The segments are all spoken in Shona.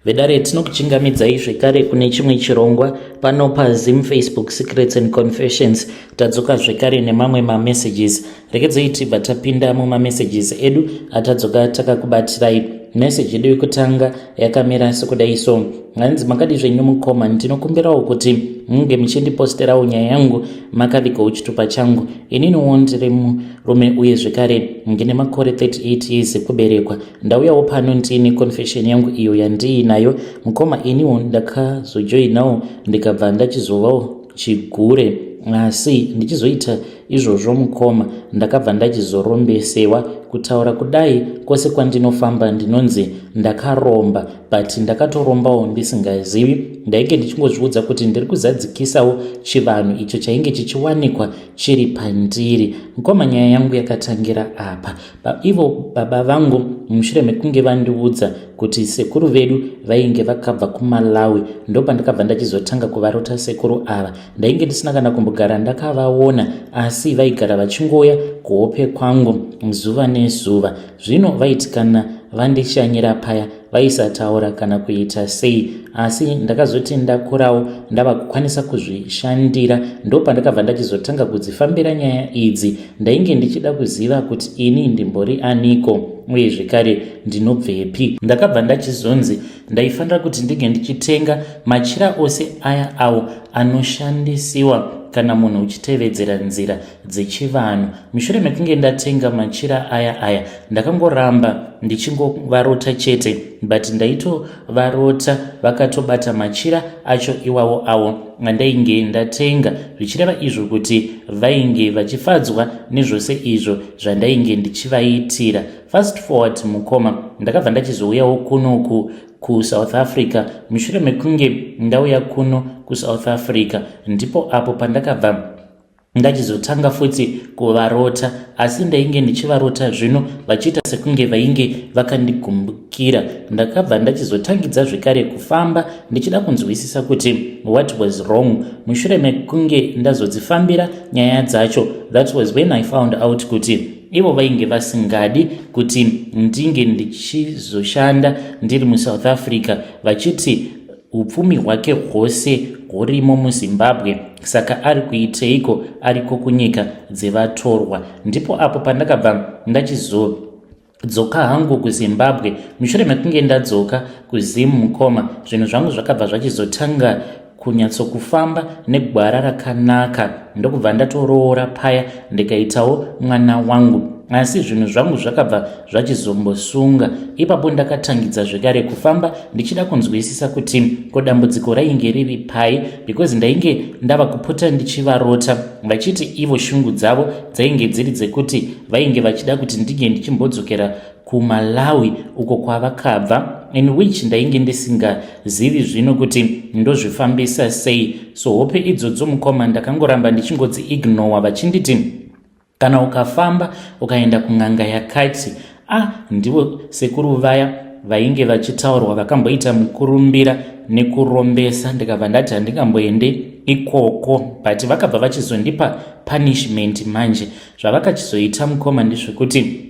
Vedare, tinokuchingamidzai zvekare kune chimwe chirongwa pano paZim Facebook Secrets and Confessions. Tadzoka zvekare nemamwe mamessages. Regedzei tibva tapinda mumamessages edu atadzoka takakubatirai. Message yedu yekutanga yakamira sekudai so. Hanzi, makadi zvenyu mukoma? Ndinokumbirawo kuti munge muchindiposterawo nyaya yangu makavigawo chitupa changu. Ininiwo ndiri murume uye zvekare ndine makore 38 years ekuberekwa. Ndauyawo pano ndiine confession yangu iyo yandiinayo, mukoma. Iniwo ndakazojoinawo, ndikabva ndachizovawo chigure. Asi ndichizoita izvozvo, mukoma, ndakabva ndachizorombesewa. Kutaura kudai, kwose kwandinofamba ndinonzi ndakaromba, but ndakatorombawo ndisingazivi. Ndainge ndichingozviudza kuti ndiri kuzadzikisawo chivanhu icho chainge chichiwanikwa chiri pandiri. Mukoma, nyaya yangu yakatangira apa. Ivo baba vangu, mushure mekunge vandiudza kuti sekuru vedu vainge vakabva kuMalawi, ndopandakabva ndachizotanga kuvarota sekuru ava. Ndainge ndisina kana kumbogara ndakavaona, asi vaigara vachingoya kuhope kwangu zuva nezuva. Zvino vaiti kana vandishanyira paya, vaisataura kana kuita sei. Asi ndakazoti ndakurawo, ndava kukwanisa kuzvishandira, ndopandakabva ndachizotanga kudzifambira nyaya idzi. Ndainge ndichida kuziva kuti ini ndimbori aniko uye zvekare ndinobvepi. Ndakabva ndachizonzi ndaifanira kuti ndinge ndichitenga machira ose aya awo anoshandisiwa kana munhu uchitevedzera nzira dzechivanhu. Mushure mekunge ndatenga machira aya, ndakangoramba ndichingovarota chete, but ndaitovarota vakatobata machira acho iwawo awo andainge ndatenga, zvichireva izvo kuti vainge vachifadzwa nezvose izvo zvandainge ndichivaitira. Fast forward, mukoma, ndakabva ndachizouyawo kunoku kuSouth Africa. Mushure mekunge ndauya kuno kuSouth Africa, ndipo apo pandakabva ndachizotanga futi kuvarota. Asi ndainge ndichivarota zvino vachiita sekunge vainge vakandigumbukira. Ndakabva ndachizotangidza zvekare kufamba ndichida kunzwisisa kuti what was wrong. Mushure mekunge ndazodzifambira nyaya dzacho, that was when I found out kuti ivo vainge vasingadi kuti ndinge ndichizoshanda ndiri muSouth Africa, vachiti upfumi hwake hwose hurimo muZimbabwe, saka ari kuiteiko ariko kunyika dzevatorwa? Ndipo apo pandakabva ndachizodzoka hangu kuZimbabwe. Mushure mekunge ndadzoka kuZim, mukoma, zvinhu zvangu zvakabva zvachizotanga kunyatsokufamba negwara rakanaka. Ndokubva ndatoroora paya, ndikaitawo mwana wangu. Asi zvinhu zvangu zvakabva zvachizombosunga ipapo. Ndakatangidza zvekare kufamba ndichida kunzwisisa kuti ko dambudziko rainge riri pai, because ndainge ndava kupota ndichivarota vachiti ivo shungu dzavo dzainge dziri dzekuti vainge vachida kuti ndinge ndichimbodzokera kuMalawi uko kwavakabva, in which ndainge ndisingazivi zvino kuti ndozvifambisa sei. So hope idzodzo, mukoma, ndakangoramba ndichingodziignowa, vachinditi kana ukafamba ukaenda kun'anga yakati, ah, ndivo sekuru vaya vainge vachitaurwa vakamboita mukurumbira nekurombesa. Ndikabva ndati handingamboende ikoko, but vakabva vachizondipa punishment. Manje zvavakachizoita, mukoma, ndezvekuti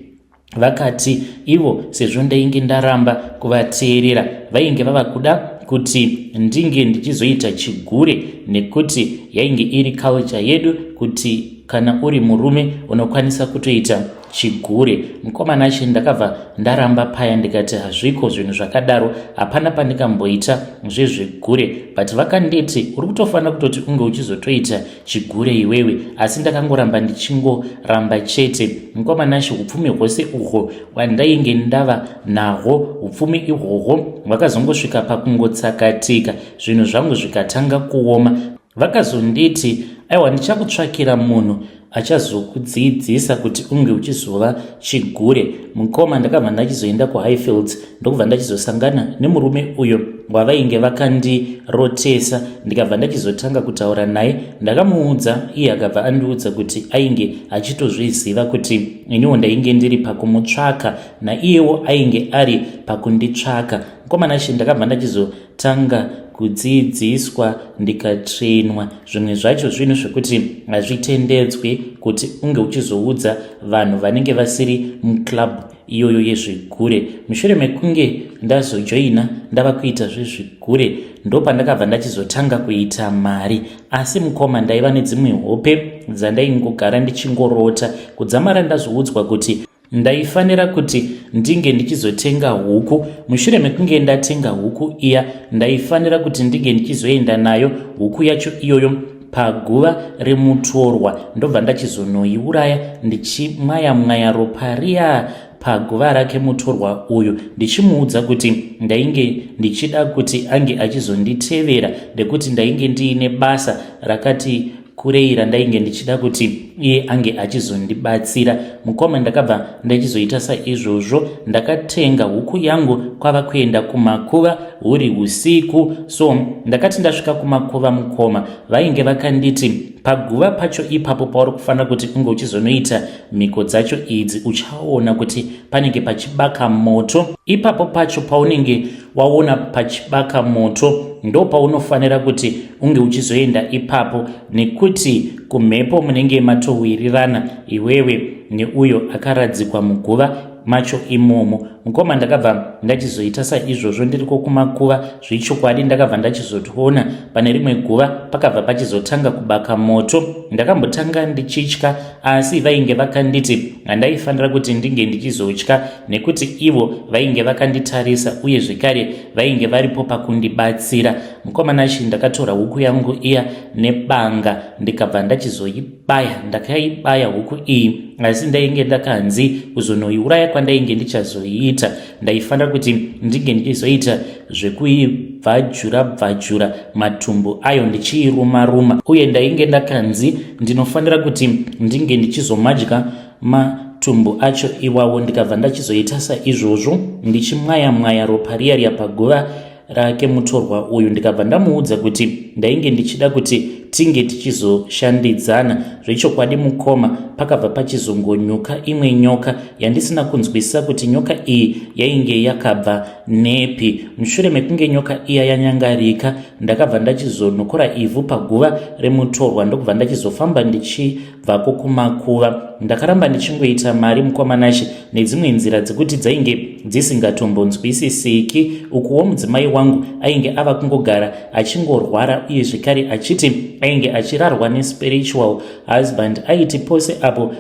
vakati ivo sezvo ndainge ndaramba kuvateerera, vainge vava kuda kuti ndinge ndichizoita chigure, nekuti yainge iri culture yedu kuti kana uri murume unokwanisa kutoita chigure. Mukoma Nashe, ndakabva ndaramba paya, ndikati hazviko zvinhu zvakadaro, hapana pandikamboita zvezvigure. But vakanditi uri kutofanira kutoti unge uchizotoita chigure iwewe. Asi ndakangoramba ndichingoramba chete. Mukoma Nashe, upfumi hwose uhwo hwandainge ndava nahwo, upfumi ihwohwo hwakazongosvika pakungotsakatika, zvinhu zvangu zvikatanga kuoma. Vakazonditi, aiwa, ndichakutsvakira munhu achazokudzidzisa kuti unge uchizova chigure. Mukoma, ndakabva ndachizoenda kuHighfields, ndokubva ndachizosangana nemurume uyo wavainge vakandirotesa. Ndikabva ndachizotanga kutaura naye. Ndakamuudza, iye akabva andiudza kuti ainge achitozviziva kuti iniwo ndainge ndiri pakumutsvaka, naiyewo ainge ari pakunditsvaka. Mukoma Nashe, ndakabva ndachizotanga kudzidziswa, ndikatrainwa. Zvimwe zvacho zvinhu zvekuti hazvitendedzwi kuti unge uchizoudza vanhu vanenge vasiri muclub. iyoyo yezvigure. Mushure mekunge ndazojoina ndava kuita zvezvigure, ndopandakabva ndachizotanga kuita mari. Asi mukoma, ndaiva nedzimwe hope dzandaingogara ndichingorota kudzamara ndazoudzwa kuti ndaifanira kuti ndinge ndichizotenga huku. Mushure mekunge ndatenga huku iya, ndaifanira kuti ndinge ndichizoenda nayo huku yacho iyoyo paguva remutorwa, ndobva ndachizonoiuraya ndichimwaya mwaya ropa riya paguva rake mutorwa uyu, ndichimuudza kuti ndainge ndichida kuti ange achizonditevera nekuti ndainge ndiine basa rakati kurei randainge ndichida kuti iye ange achizondibatsira. Mukoma, ndakabva ndachizoita saizvozvo. Ndakatenga huku yangu kwava kuenda kumakuva huri usiku. So ndakati ndasvika kumakuva, mukoma, vainge vakanditi paguva pacho ipapo pauri kufanira kuti unge uchizonoita mhiko dzacho idzi, uchaona kuti panenge pachibaka moto. Ipapo pacho paunenge waona pachibaka moto, ndo paunofanira kuti unge uchizoenda ipapo, nekuti kumhepo munenge matowirirana iwewe neuyo akaradzikwa muguva macho imomo. Mukoma, ndakabva ndachizoita saizvozvo ndiriko kumakuva. Zvechokwadi ndakabva ndachizotoona pane rimwe guva pakabva pachizotanga kubaka moto. Ndakambotanga ndichitya, asi vainge vakanditi handaifanira kuti ndinge ndichizotya nekuti ivo vainge vakanditarisa uye zvekare vainge varipo pakundibatsira. Mukoma Nashi, ndakatora huku yangu iya nebanga, ndikabva ndachizoibaya. Ndakaibaya huku iyi, asi ndainge ndakanzi kuzonoiuraya kwandainge ndichazoiita, ndaifanira kuti ndinge ndichizoita zvekuibvajura bvajura matumbu ayo ndichiiruma ruma, uye ndainge ndakanzi ndinofanira kuti ndinge ndichizomadya matumbu acho iwawo. Ndikabva ndachizoita saizvozvo ndichimwaya mwaya ropa riya riya paguva rake mutorwa uyu. Ndikabva ndamuudza kuti ndainge ndichida kuti tinge tichizoshandidzana. Zvechokwadi mukoma, pakabva pachizongonyuka imwe nyoka yandisina kunzwisisa kuti nyoka iyi yainge yakabva nepi. Mushure mekunge nyoka iya yanyangarika, ndakabva ndachizonokora ivhu paguva remutorwa, ndokubva ndachizofamba ndichibvako kumakuva. Ndakaramba ndichingoita mari, mukoma Nashe, nedzimwe nzira dzekuti dzainge dzisingatombonzwisisiki. Ukuwo mudzimai wangu ainge ava kungogara achingorwara, uye zvekare achiti ainge achirarwa nespiritual husband. Aiti pose apo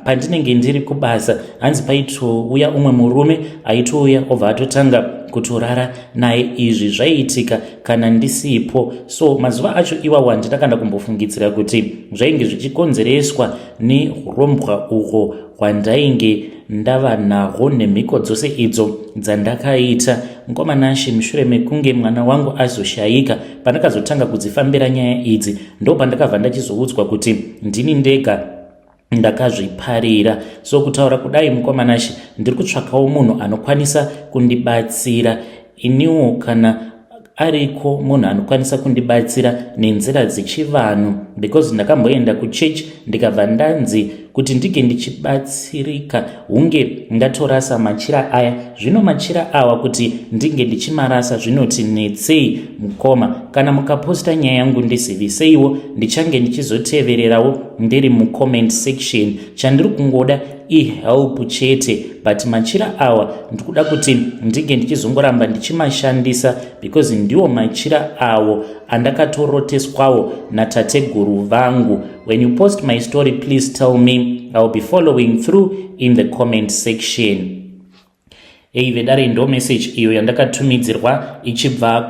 pandinenge ndiri kubasa, hanzi paitouya umwe murume, aitouya obva atotanga kutorara naye. Izvi zvaiitika kana ndisipo. So mazuva acho iwawo handina kana kumbofungidzira kuti zvainge zvichikonzereswa neurombwa uhwo hwandainge ndava nahwo nemhiko dzose idzo dzandakaita. Mukoma Nashe, mushure mekunge mwana wangu azoshayika, pandakazotanga kudzifambira nyaya idzi, ndo pandakabva ndachizoudzwa kuti ndini ndega ndakazviparira. So kutaura kudai, mukoma Nashe, ndiri kutsvakawo munhu anokwanisa kundibatsira iniwo. Kana ariko munhu anokwanisa kundibatsira nenzira dzechivanhu, because ndakamboenda kuchechi ndikabva ndanzi kuti ndinge ndichibatsirika hunge ndatorasa machira aya. Zvino machira awa kuti ndinge ndichimarasa zvinoti netsei. Mukoma, kana mukaposta nyaya yangu, ndiziviseiwo, ndichange ndichizotevererawo ndiri mucomment section. Chandiri kungoda ihelp chete, but machira awa ndikuda kuti ndinge ndichizongoramba ndichimashandisa because ndiwo machira awo andakatoroteswawo natateguru vangu. When you post my story, please tell me. I will be following through in the comment section. Ei vedare, ndo message iyo yandakatumidzirwa ichibva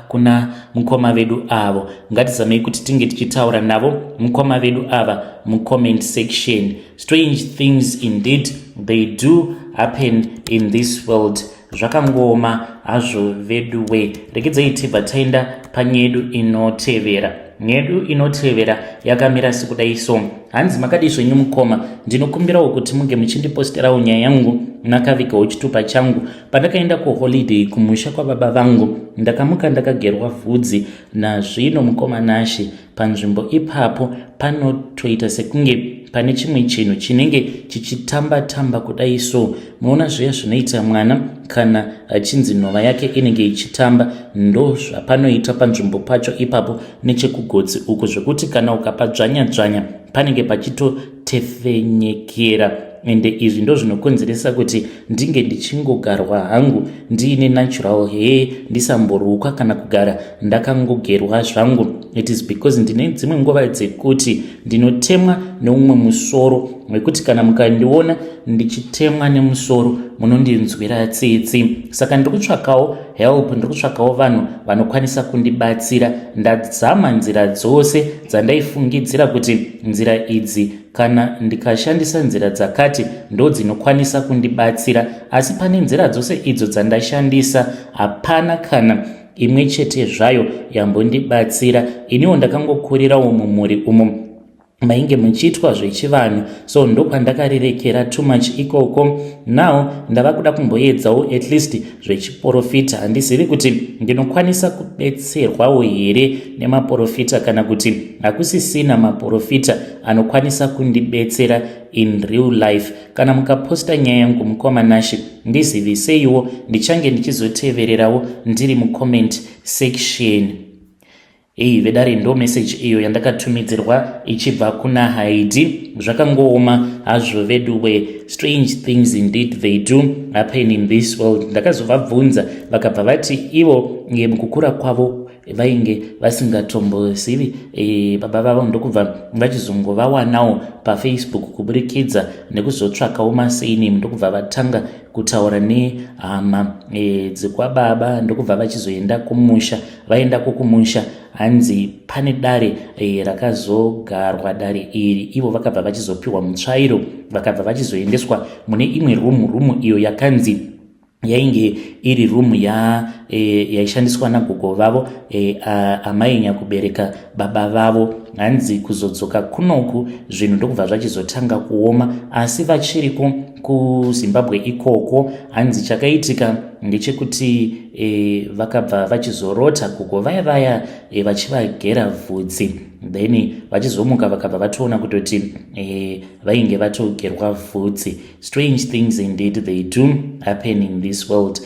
kuna mukoma vedu avo. Ngatizamei kuti tinge tichitaura navo mukoma vedu ava mucomment section. Strange things indeed, they do happen in this world. Zvakangoma hazvo vedu we. Regedzai tibva taenda panyedu inotevera. Nyedu inotevera yakamira sekudai so. Hanzi, "Makadii zvenyu mukoma? Ndinokumbirawo kuti munge muchindiposterawo nyaya yangu makavigawo chitupa changu. Pandakaenda kuholiday kumusha kwababa vangu, ndakamuka ndakagerwa vhudzi. Nazvino, mukoma Nashe, panzvimbo ipapo panotoita sekunge pane chimwe chinhu chinenge chichitamba-tamba kudai so. Munoona zviya zvinoita mwana kana achinzi nhova yake inenge ichitamba? Ndo zvapanoita panzvimbo pacho ipapo nechekugotsi uku, zvekuti kana ukapadzvanya-dzvanya panenge pachito Ndinotefenyekera ende izvi ndozvinokonzeresa kuti ndinge ndichingogarwa hangu ndiine natural hair, ndisamborukwa kana kugara ndakangogerwa zvangu. It is because ndine dzimwe nguva dzekuti ndinotemwa neumwe musoro wekuti kana mukandiona ndichitemwa nemusoro, munondinzwira tsitsi. Saka ndiri kutsvakawo help, ndiri kutsvakawo vanhu vanokwanisa kundibatsira. Ndadzama nzira dzose dzandaifungidzira kuti nzira idzi, kana ndikashandisa nzira dzakati, ndo dzinokwanisa kundibatsira, asi pane nzira dzose idzo dzandashandisa, hapana kana imwe chete zvayo yambondibatsira. Iniwo ndakangokurirawo mumhuri umo mainge muchiitwa zvechivanhu, so ndokwandakarerekera too much ikoko. Now ndava kuda kumboedzawo at least zvechiprofita. Handizivi kuti ndinokwanisa kubetserwawo here nemaprofita kana kuti hakusisina maprofita anokwanisa kundibetsera in real life. Kana mukaposta nyaya yangu, mukoma Nashe, ndiziviseiwo, ndichange ndichizotevererawo ndiri mucomment section. Ei vedare, ndo message iyo yandakatumidzirwa ichibva kuna Haidi. Zvakangooma hazvo veduwe. Strange things indeed, they do happen in this world. Ndakazovabvunza, vakabva vati ivo mukukura kwavo vainge vasingatombozivi baba vavo, ndokubva vachizongovawanawo paFacebook kuburikidza nekuzotsvakawo masurname, ndokubva vatanga kutaura nehama dzekwababa, ndokubva vachizoenda kumusha. Vaendako kumusha, hanzi pane dare rakazogarwa. Dare iri ivo vakabva vachizopiwa mutsvairo, vakabva vachizoendeswa mune imwe rumu, rumu iyo yakanzi yainge iri rumu yaishandiswa nagogo vavo, amai nyakubereka baba vavo. Hanzi kuzodzoka kunoku, zvinhu ndokubva zvachizotanga kuoma, asi vachiriko kuZimbabwe ikoko. Hanzi chakaitika ndechekuti vakabva vachizorota gogo vaya vaya vachivagera vhudzi, then vachizomuka vakabva vatoona kutoti vainge vatogerwa vhudzi. Strange things indeed, they do happen in this world.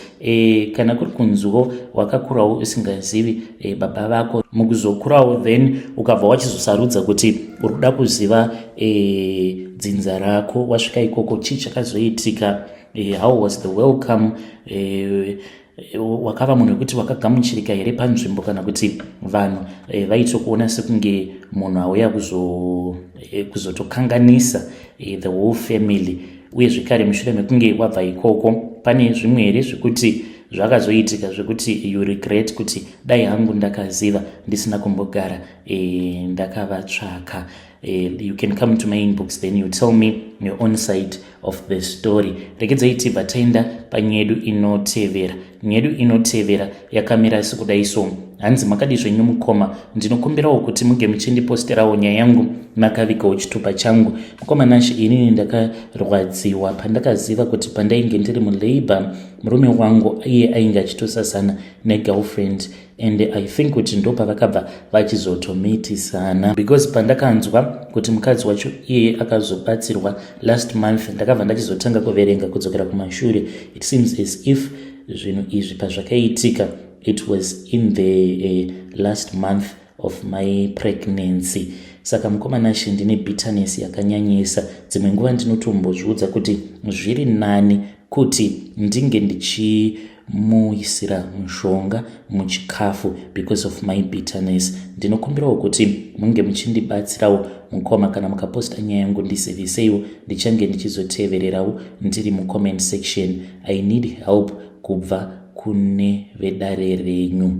Kana kuri kunziwo wakakurawo usingazivi baba vako, mukuzokurawo then ukabva wachizosarudza kuti uri kuda kuziva dzinza rako, wasvika ikoko, chii chakazoitika? How was the welcome? Wakava munhu wekuti wakagamuchirika here panzvimbo, kana kuti vanhu vaitokuona sekunge munhu auya kuzotokanganisa the whole family? Uye zvekare, mushure mekunge wabva ikoko, pane zvimwe here zvekuti zvakazoitika zvekuti you regret kuti dai hangu ndakaziva ndisina kumbogara ndakavatsvaka? You can come to my inbox, then you tell me your own side of the story. Regedzai tibva taenda panyedu inotevera. Nyedu inotevera yakamira sekudai so. Hanzi, "Makadi zvenyu mukoma? Ndinokumbirawo kuti muge muchindiposterawo nyaya yangu makavigawo chitupa changu. Mukoma Nashe, inini ndakarwadziwa pandakaziva kuti pandainge ndiri mulabour, murume wangu iye ainge achitosasana negirlfriend, and I think kuti ndo pavakabva vachizotomitisana, because pandakanzwa kuti mukadzi wacho iyeye akazobatsirwa last month, ndakabva ndachizotanga kuverenga kudzokera kumashure. It seems as if zvinhu izvi pazvakaitika, it was in the last month of my pregnancy. Saka mukoma Nashe, ndine bitterness yakanyanyisa. Dzimwe nguva ndinotombozviudza kuti zviri nani kuti ndinge ndichimuisira mushonga muchikafu because of my bitterness. Ndinokumbirawo kuti munge muchindibatsirawo mukoma. Kana mukaposta nyaya yangu, ndiziviseiwo, ndichange ndichizotevererawo ndiri mucomment section. I need help kubva kune vedare renyu."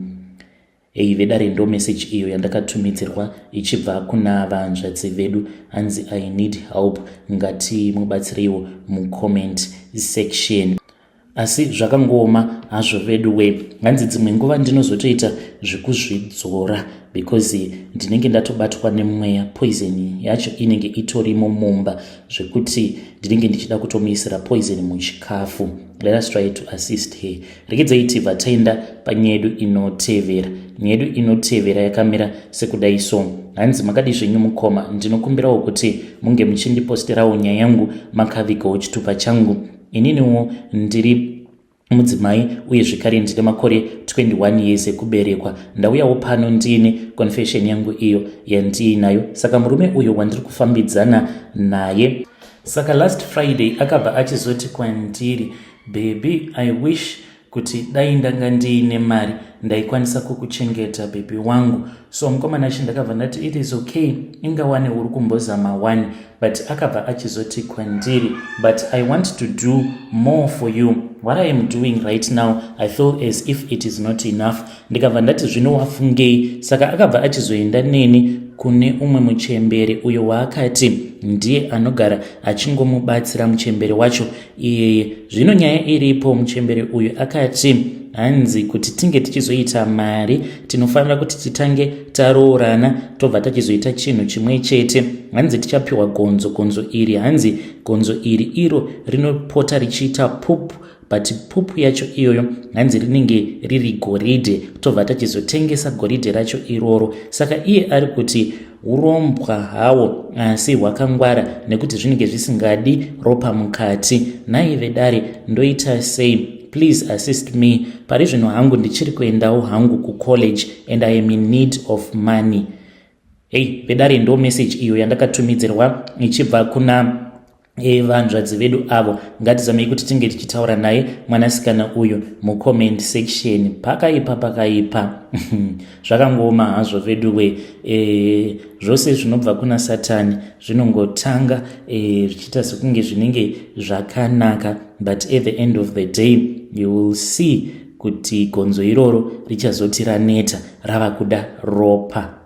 Ei vedare, ndo message iyo yandakatumidzirwa ichibva kuna vanzvadzi vedu. Hanzi, "I need help, ngatimubatsireiwo mucomment section." Asi zvakangooma hazvo vedu we. Hanzi, "Dzimwe nguva ndinozotoita zvekuzvidzora because ndinenge ndatobatwa nemweya, poison yacho inenge itorimo mumba, zvekuti ndinenge ndichida kutomuisira poison muchikafu. Let us try to assist her." Regedzai tibva taenda panyedu inotevera. Nyedu inotevera yakamira sekudai so. Hanzi, "Makadi zvenyu mukoma? Ndinokumbirawo kuti munge muchindiposterawo nyaya yangu makavigawo chitupa changu. Ininiwo ndiri mudzimai, uye zvekare ndine makore 21 years ekuberekwa. Ndauyawo pano ndiine confession yangu iyo yandiinayo. Saka murume uyo wandiri kufambidzana naye, saka last Friday akabva achizoti kwandiri, "Baby, I wish kuti dai ndanga ndiine mari, ndaikwanisa kukuchengeta, baby wangu." So mukomana achi, ndakabva ndati, "It is okay, ingawane uri kumbozama one." But akabva achizoti kwandiri, "But I want to do more for you. What I am doing right now, I feel as if it is not enough." Ndikabva ndati, "Zvino wafungei?" Saka akabva achizoenda neni kune umwe muchembere uyo waakati ndiye anogara achingomubatsira, muchembere wacho iyeye. Zvino nyaya iripo, muchembere uyu akati hanzi kuti tinge tichizoita mari, tinofanira kuti titange taroorana, tobva tachizoita chinhu chimwe chete. Hanzi tichapiwa gonzo. Gonzo iri, hanzi gonzo iri iro rinopota richiita pupu, but pupu yacho iyoyo hanzi rinenge riri goridhe, tobva tachizotengesa goridhe racho iroro. Saka iye ari kuti urombwa hawo asi hwakangwara, nekuti zvinenge zvisingadi ropa mukati. Nhai vedare, ndoita sei? Please assist me. Pari zvino hangu ndichiri kuendawo hangu kucollege and I am in need of money. Hei vedare, ndo message iyo yandakatumidzirwa ichibva kuna vanzvadzi vedu avo. Ngatizamei kuti tinge tichitaura naye mwanasikana uyu mucomment section. Pakaipa, pakaipa, zvakangooma hazvo veduwe. Zvose zvinobva kuna Satani zvinongotanga zvichiita sekunge zvinenge zvakanaka, but at the end of the day you will see kuti gonzo iroro richazoti raneta, rava kuda ropa.